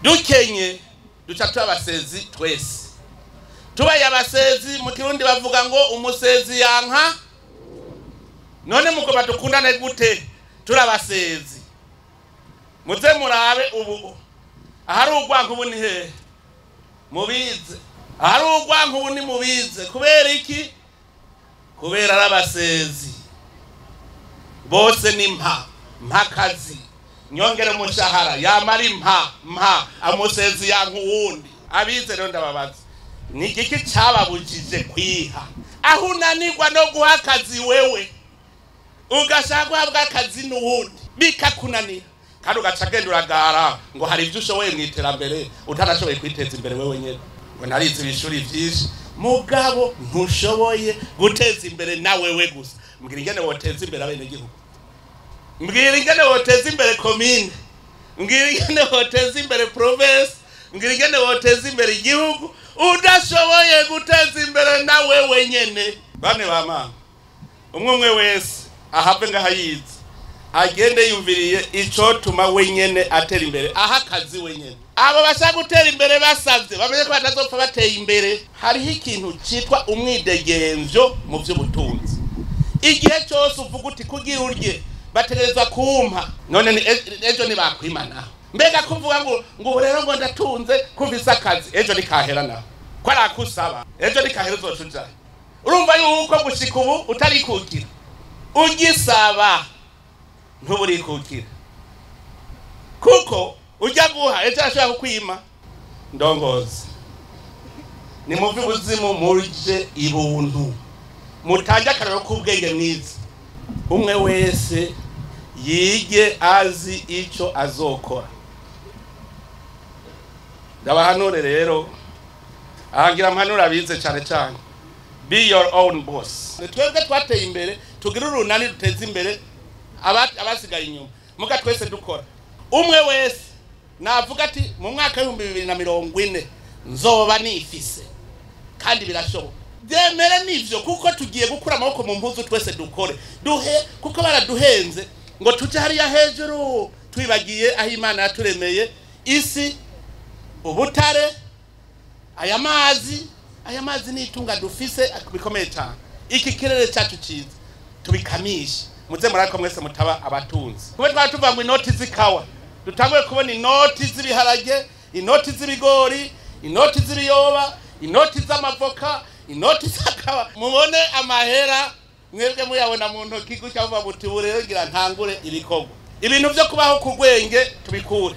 Dukenye duca tuba abasezi twese. Tubaye abasezi, mu Kirundi bavuga ngo umusezi yanka. None muko badukundane gute turi abasezi? Muze murabe ubu ahari urwanko ubu ni hehe? Mubize. Ahari urwanko ubu ni mubize. Kubera iki? Kubera ari abasezi. Bose ni mpa, mpakazi. Nyongere umushahara, yamara impa, mpa, amusezi yanka uwundi. Abize rero ndababaza. Ni igiki cababujije kwiha? Aho unanirwa no guha akazi wewe, ugashaka guhabwa akazi n'uwundi, bikakunanira. Kandi ugaca agenda uragara ngo hari ibyo ushoboye mu iterambere utarashoboye kwiteza imbere wewe nyene. Ngo narize ibishuri vyinshi, mugabo ntushoboye guteza imbere na wewe gusa. Mbwira ingene woteza imbere abenegihugu, mbwira ingene woteza imbere komine, mbwira ingene woteza imbere province, mbwira ingene woteza imbere igihugu udashoboye guteza imbere na wewe nyene. Bane ba mama, umwe umwe wese ahave ngaha yize, agende yumviriye icotuma wenyene atera imbere, aha akazi wenyene. Abo bashaka gutera imbere basavye bamenye ko batazopfa bateye imbere. Hariho ikintu citwa umwidegemvyo mu vy'ubutunzi. Igihe cose uvuga uti kugira urye bategerezwa kumpa, none ejo ntibakwimana. Mbega kuvuga ngo ubu rero ngo ndatunze kumvise akazi, ejo nikahera naho ko arakusaba, ejo nikahera uzoca ujayo. Urumva yuko gushika ubu utarikukira, ugisaba ntuburikukira, kuko ujya guha ejo arashobora kukwima. Ndongozi, nimuve ibuzimu muje ibuntu, mutange akarorero k'ubwenge mwiza. Umwe wese yige azi ico azokora. Ndabahanure rero, ahangira mpanure abize cane cane, be your own boss. Twebwe twateye imbere, tugire urunani duteze imbere abasigaye inyuma, muga twese dukora. Umwe wese navuga ati mu mwaka w'ibihumbi bibiri na mirongo ine nzoba nifise, kandi birashoboka. Byemere nivyo, kuko tugiye gukura amaboko mu mpuzu twese dukore duhe, kuko baraduhenze ngo tuje hariya hejuru twibagiye aho Imana yaturemeye isi, ubutare, aya mazi. Aya mazi ni itunga dufise bikomeye cyane. Iki kirere cyacu cyiza tubikamishe. Muze murako mwese mutaba abatunzi. Kuba twaba tuvuga ngo inoti z'ikawa, dutanguye kubona inoti z'ibiharage, inoti z'ibigori, inoti z'ibiyoba, inoti z'amavoka, inoti z'akawa. Mubone amahera mwebwe muyabona mu ntoki gutya, muvuga muti ubu rero ngira ntangure ibikorwa. Ibintu vyo kubaho ku rwenge tubikure.